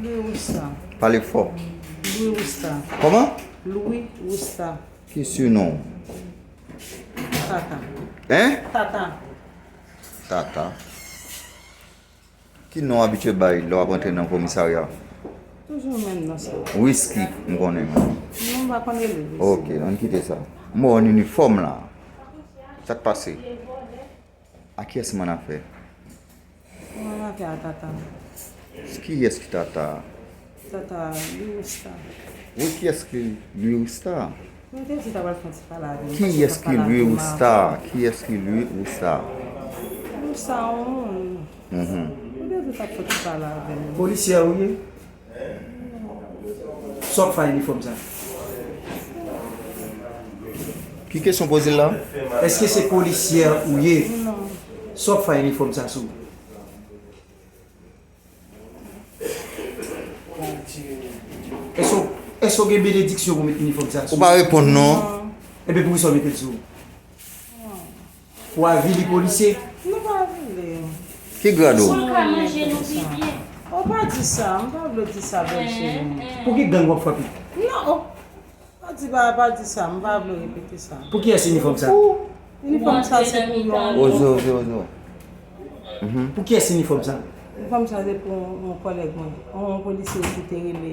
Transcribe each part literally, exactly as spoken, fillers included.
Louis Rousta. Pale fò. Louis Rousta. Kòman? Louis Rousta. Ki sinon? Tata. Hein? Tata. Tata. Ki non w abitye bay lè w ap antre nan komisarya? Toujou menm nan sa. Whisky, m konnen. Non, m pa konn rele Whisky. Ok, ann kite sa. M wè w an inifòm la. Sa k pase? A kiyès m annafè? Mwen annafè a Tata. Kiyès ki Tata? Tata Louis Rousta. Wi, kiyès ki Louis Rousta? Mwen te di ta pral fè yon ti pale avè m. Kiyès ki Louis Rousta? Kiyès ki Louis Rousta? Louis Rousta, yon moun. Mhm. Mwen te di ta fè ti pale avè m. Polisyè ou ye? Sa w ap fè a inifòm sa? Ki kesyon poze l la? Èske se polisyè ou ye? Non. Sa w ap fè a inifòm sa sou ou? Èske w- èske w gen benediksyon pou met inifòm sa Ou sou? Pa reponn non. Ebyen poukisa w mete l sou? Pou avili polisye? Nou pa vle. Ki grad ou? Pou l ka manje nou pi byen. O, pa di sa, m pa vle di sa, bèl cheri. Pou ki gang w ap frape? Non, o. Pa di, pa, pa di sa, m pa vle repete sa. Pou kiyès inifòm sa? Pou inifòm sa se pou yon. Ozo, ozo, ozo. Pou kiyès inifòm sa? Inifòm sa se pou yon kòlèg mwen, yon polisye ki te rele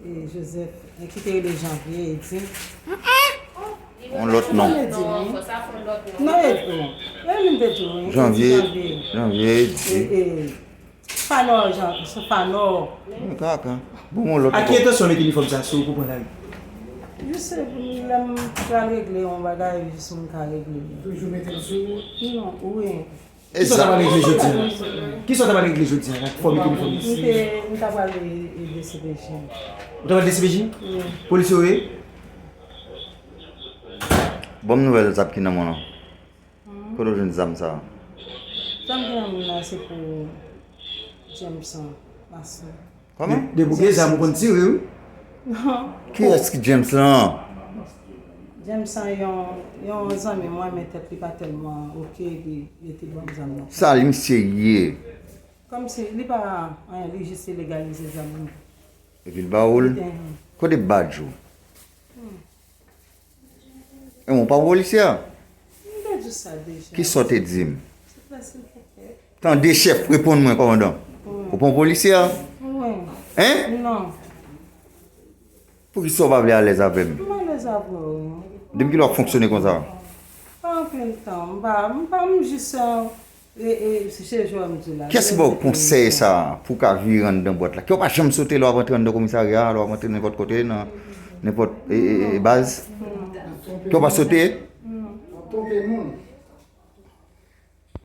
e, Joseph, e, ki te rele Janvier Eddy. Yon lòt non. Eddy, wi. Non, Eddy, non. E li m te di, wi. Janvier, Janvier. Janvier Eddy. E, e, Fanò, Jan, se Fanò. Kaka. Bon, yon lòt A ki non. entansyon w mete inifòm sa sou ou pou pran lari? Jis lè m pral regle yon bagay, jis m ka regle. Toujou mete l sou ou? Non, wi. Kisa w ta pral regle jodi a? Kisa w ta pral regle jodi a? Fò w mete inifòm. M te, m ta pral e, e D C P J. Ou ta pral D C P J? Wi. Polisye w ye? Ban m nouvèl zam ki nan men w lan. Kote w jwenn zam sa a? Zam ki nan men m nan se pou Jameson Mason. Kòman? Depi w gen zam ou konn tire wi. Non. Kiyès ki James lan? Jameson yon, yon zanmi mwen, men tèt li pa tèlman oke, epi li te ban m zam nan. Sa li misye ye? Kòmsi li pa anyen, li jis te legalize zam nan. Epi l ba ou l? Li te- Kote badj ou? E mwen pa polisye a? M te di sa deja. Kisa w te di m? Silvouplè, silvouplè. Tande chèf, reponn mwen, kòmandan. Ou pa yon polisye a? Wi. Hein? Non. Poukisa w pa vle alèz avè m? M alèz avè w. Depi kilè w ap fonksyone konsa? Pa anpil tan. M pa, m pa, m jis, e, e, se jwè m di la. Kiyès ki ba w konsèy sa a pou w ka vire anndan bwat la? Ke w pa janm sote lè w ap antre anndan komisarya, lè w ap antre nenpòt kote, nan nenpòt e, e, e, baz? Ke w pa sote? Twonpe moun.